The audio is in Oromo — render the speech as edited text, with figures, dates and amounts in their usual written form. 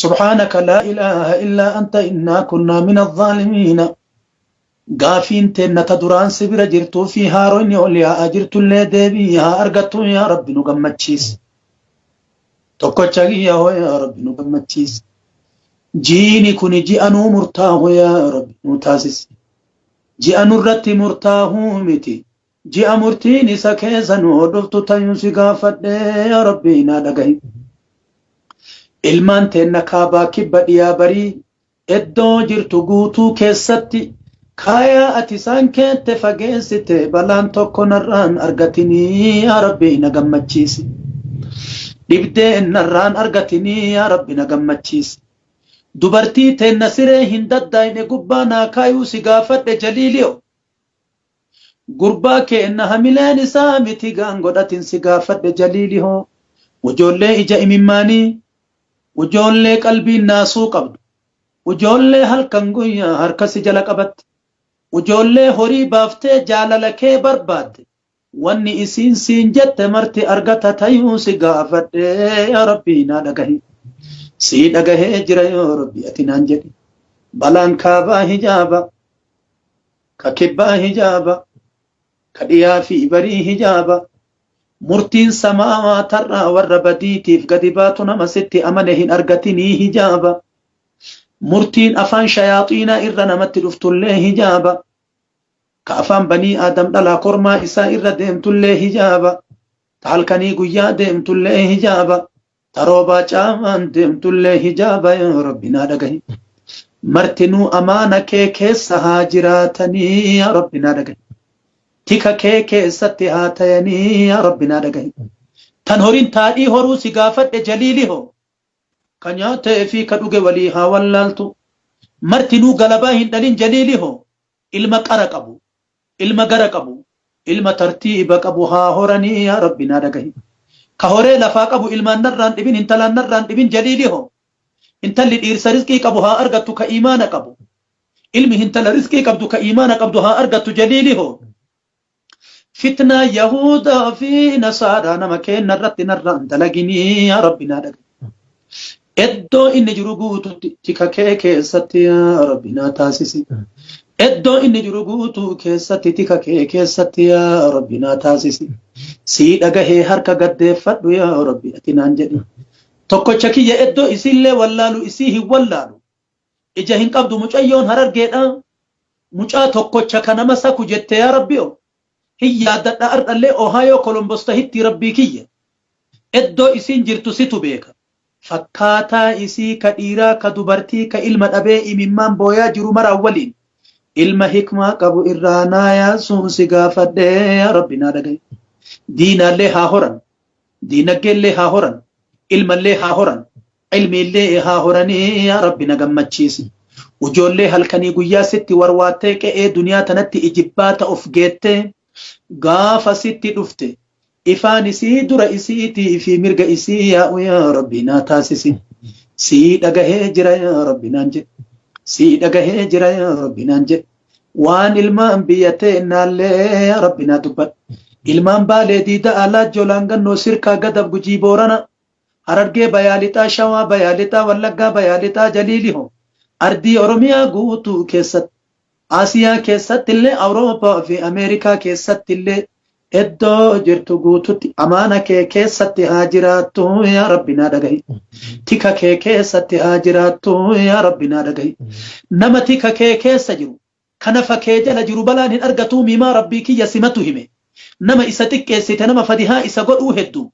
Subhaanaka laa ilaaha illaa anta innaa kunnaa mina zaalimiina. Gaafiin teenna ta duraan si bira jirtuu fi haaroyni ol yaa'aa jirtullee deebii haa argattu yaa Rabbi nu gammachiisi. Tokkocha kiyya hoo yaa Rabbi nu gammachiisi. Jiini kuni ji'a nuu murtaahu yaa Rabbi nu taasisi. Ji'a nurratti murtaahuu miti. Ji'a murtiin isa keessa nu dhuftu tayuun si gaafadhe yaa Rabbi naa dhagahi. Ilmaan teenna kaabaa kibba dhiyaa barii iddoo jirtu guutuu keessatti kaayaa ati isaan keette fageessite balaan tokko narraan argatinii yaa Rabbi na gammachiisi. Dhibdee narraan argatinii yaa Rabbi na gammachiisi. Dubartii teenna siree hin daddaayne gubbaa naa kaayuu si gaafadhe jaliiliyo. Gurbaa keenna hamileen isaa miti gaan godhatin si gaafadhe jaliilihoo. Ujoollee ija imimmaanii, ujoollee qalbiin naasuu qabdu, ujoollee halkan guyyaa harka si jala qabatte, ujoollee horii baaftee jaalala kee barbaadde, wanni isiin siin jette marti argata tayuu si gaafadhe yaa Rabbii naa dhagahi. Sii dhagahee jira yoo Rabbi ati naan jedhi. Balaan kaabaa hijaaba, ka kibbaa hijaaba, ka dhiyaa fi barii hijaaba. Murtiin samaawaa tarraa warra badiitiif gadi baatu nama sitti amane hin argatinii hijaaba. Murtiin afaan shayaaxiinaa irra namatti dhuftullee hijaaba. Ka afaan banii Aadam dhalaa kormaa isaa irra deemtullee hijaaba. Ta halkanii guyyaa deemtullee hijaaba. Ta roobaa caamaan deemtullee hijaaba yaa Rabbi naa dhagahi. Martinuu amaana kee keessa haa jiraatanii yaa Rabbi naa dhagahi. Tika kee keessatti haa tayanii yaa Rabbi naa dhagahi. Tan horiin taadhii horuu si gaafadhe jaliili hoo. Ka nyaatee fi ka dhuge walii haa wallaaltu. Martinuu galabaa hin dhalin jaliili hoo. Ilma qara qabu, ilma gara qabu, ilma tartiiba qabu haa horanii yaa Rabbi naa dhagahi. Ka horee lafaa qabu ilmaan narraan dhibin intalaan narraan dhibin jaliili hoo. Intalli dhiirsa rizqii qabu haa argattu ka iimaana qabu. Ilmi hintala rizqii qabdu ka iimaana qabdu haa argattu jaliili hoo. Fitnaa Yahudaa fi Nasaaraa nama keenna irratti narraan dalaginii yaa Rabbi naa dhagahi. Iddoo inni jiru guututti tika kee keessatti yaa Rabbi naa taasisi. Iddoo inni jiru guutuu keessatti tika kee keessatti yaa Rabbi naa taasisi. Sii dhagahee harka gaddeeffadhu yaa Rabbi ati naan jedhi. Tokkocha kiyya iddoo isiillee wallaalu isii hin wallaalu. Ija hin qabdu mucayyoon harargeedha. Mucaa tokkocha ka nama saku jette yaa Rabbiyo. Hin yaaddadha ardhallee Ohio Columbus tahitti Rabbii kiyya. Eddoo isiin jirtu situ beeka. Fakkaataa isii ka dhiiraa ka dubartii ka ilma dhabee imimmaan booyaa jiru maraan waliin ilma hikmaa qabu irraa naa yaasuun si gaafadhe yaa Rabbi naa dhaga'i. Diinaallee haa horan, diinaggeellee haa horan, ilmallee haa horan, ilmiillee haa horanii yaa Rabbi na gammachiisi. Ujoollee halkanii guyyaa sitti warwaattee qe'ee duniyaa tanatti ijibbaata of geettee gaafa sitti dhufte ifaan isii dura isiitii fi mirga isii yaa'u yaa Rabbi naa taasisi. Sii dhagahee jira yaa Rabbi naan jedhe. Sii dhagahee jira yaa Rabbi naan jedhe. Waan ilmaan biyya teennaallee yaa Rabbi naa dubbadhu. Ilmaan Baalee Diida Alaa Jolaangannoo Sirkaa Gadab Gujii Boorana Harargee Bayaa Lixaa Shawaa Bayaa Lixaa Wallaggaa Bayaa Lixaa Jaliiliho Ardii Oromiyaa guutuu keessatti Asiyaa keessatti illee Awurooppaa fi Ameerikaa keessatti illee iddoo jirtu guututti amaana kee keessatti haa jiraattu yaa Rabbi naa dhagahi. Tika kee keessatti haa jiraattu yaa Rabbi naa dhagahi. Nama tika kee keessa jiru kanafa kee jala jiru balaan hin argatuu miimaa Rabbii kiyya simatu hime. Nama isa xiqqeessite nama fadihaa isa godhuu hedduu.